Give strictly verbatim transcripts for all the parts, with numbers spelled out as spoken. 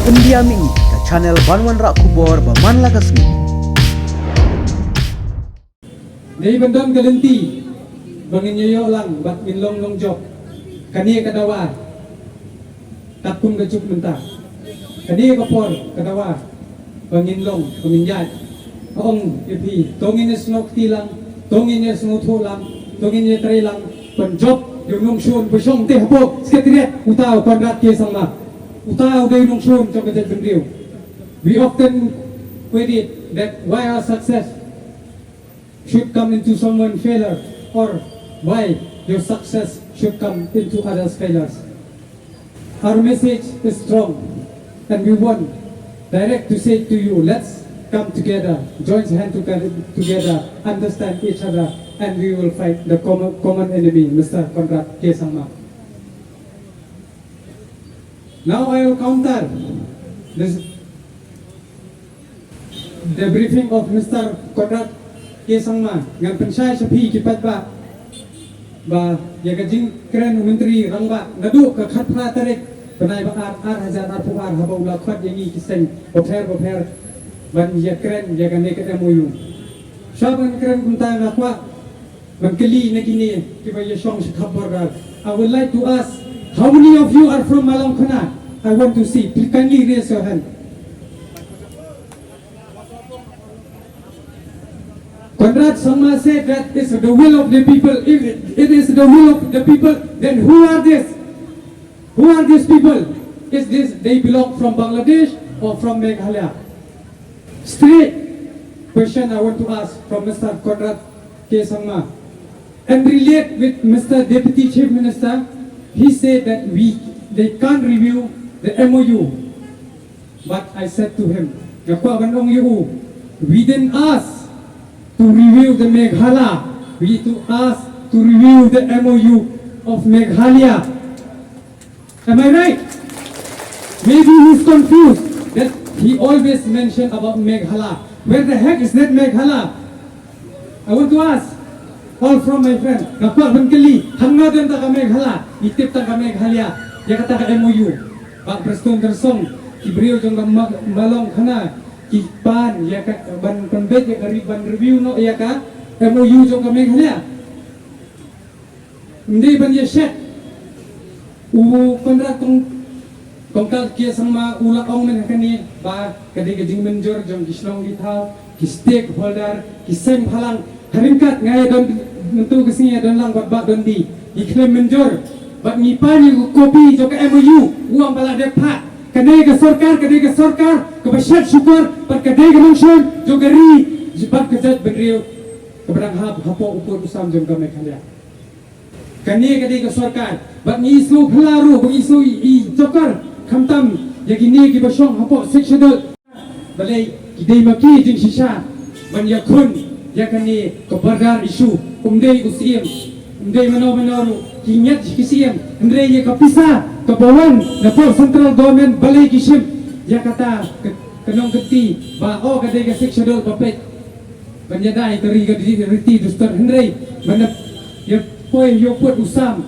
India Mini, ka channel ban wanrah khubor ba man la ka sngi. Dei ban don ka lynti ba ngin ïoh lang bad ngin long nongjop. Kane ka dawa, katkum ka juk mynta, kane ka por ka dawa ba ngin long, ba ngin ïaid. Ka ong ïa phi, to ngin ïa sngewkti lang, to ngin ïa sngewthuh lang, to ngin ïa trei lang ban jop ïa u nongshun ba shong te hapoh Secretariat, uta u Conrad K Sangma. Uta u dei u nongshun jong ka jaitbynriew. We often quote it that why our success should come into someone failure, or why your success should come into others' failures. Our message is strong, and we want direct to say to you, let's come together, join hand together, together, understand each other, and we will fight the common, common enemy, Mister Conrad K Sangma. Now I will counter this, the briefing of Mister Conrad K Sangma. Ngan pynshai sha phi ki paidbah ba ïa ka jingkren u Myntri Rangbah naduh ka khatphra tarik bnai ba ar, ar hajar arphew ar, haba u la khot ïa ngi ki seng bapher bapher ban ïa kren ïa kane ka M O U. Sha ban kren kumta, nga kwah ban kylli na kine kiba ïa shong sha khap border. I would like to ask, how many of you are from Malong Khana? I want to see. Please kindly raise your hand. Conrad Sangma said that it's the will of the people. If it is the will of the people, then who are this? Who are these people? Is this they belong from Bangladesh or from Meghalaya? Straight question I want to ask from Mister Conrad K Sangma. And relate with Mister Deputy Chief Minister, he said that we, they can't review the M O U. But I said to him, nga kwah ban ong ïa u, we didn't ask to review the Meghalaya, we to ask to review the M O U of Meghalaya. Am I right? Maybe he's confused that he always mentioned about Meghalaya. Where the heck is that Meghalaya? I want to ask all from my friend. Nga kwah ban kylli, hangno don ta ka Meghalaya? Ngi tip tang ka Meghalaya, ïa kata ka M O U. Bah Prestone Tynsong, ki briew jong ka Ma-, Malong Khana ki pan ïa ka, ban pynbeit ïa ka re-, ban review noh ïa ka M O U jong ka Meghalaya. Ym dei ban ïa shet. U Conrad Kong-, Kongkal K Sangma u la ong mynne ha kane ba ka dei ka jingmynjur jong ki shnong ki thaw, ki stakeholder, ki seng bhalang. Ha ryngkat nga ïa don, mynta ka sngi ïa don lang bad Bah Dundee. Ngi khlem mynjur bad ngi pan ïa ka kopi jong ka M O U, u ong ba la dep phah. Kane ka sorkar ka dei ka sorkar kaba shet shukor bad ka dei ka nongshun jong ka ri bad ka jaitbynriew kaba dang hap hapoh u pud u sam jong ka Meghalaya. Kane ka dei ka sorkar. Bad ngi sngewphylla ruh, ba ngi sngew i, i jokor, khamtam ïa kine kiba shong hapoh Sixth Schedule. Balei ki dei ma ki jingshisha ban ïakhun ïa kane ka border issue. Um dei u Syiem, um dei mano mano ruh, ki ngiat ki Syiem. Hynrei ïa ka pisa kaba wan na pdeng central government, balei ki shim ïa kata ka, ka nongkynti ba, oh, ka dei ka Sixth Schedule ba peit ban ïada ïa ka ri, ka ri, riti dustur, hynrei ban da ïa poi ïa pud u sam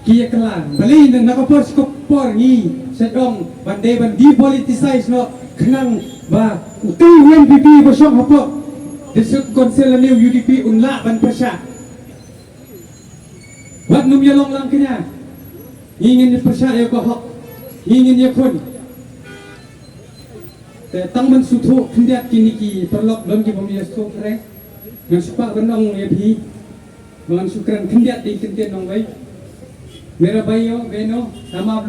ki ïa kylla. Balei na, na ka por sha ka por ngi sa ong ban dei ban depoliticize noh, khnang ba utei u N P P ba shong hapoh District Council lane u U D P un lah ban pyrshah. Wat nym ïa long lang kñia. Ngi ngin ïa pyrshah ïa ka hok. Ngi ngin ïa khun. Te tang ban sngewthuh khyndiat kine ki paralok, don ki bym ïa sngewthuh kren. Ngan shu kwah ban ong ïa phi. Ngan shu kren khyndiat ïa ki kyntien nongwei. Mera bhaiyo behno, हम आप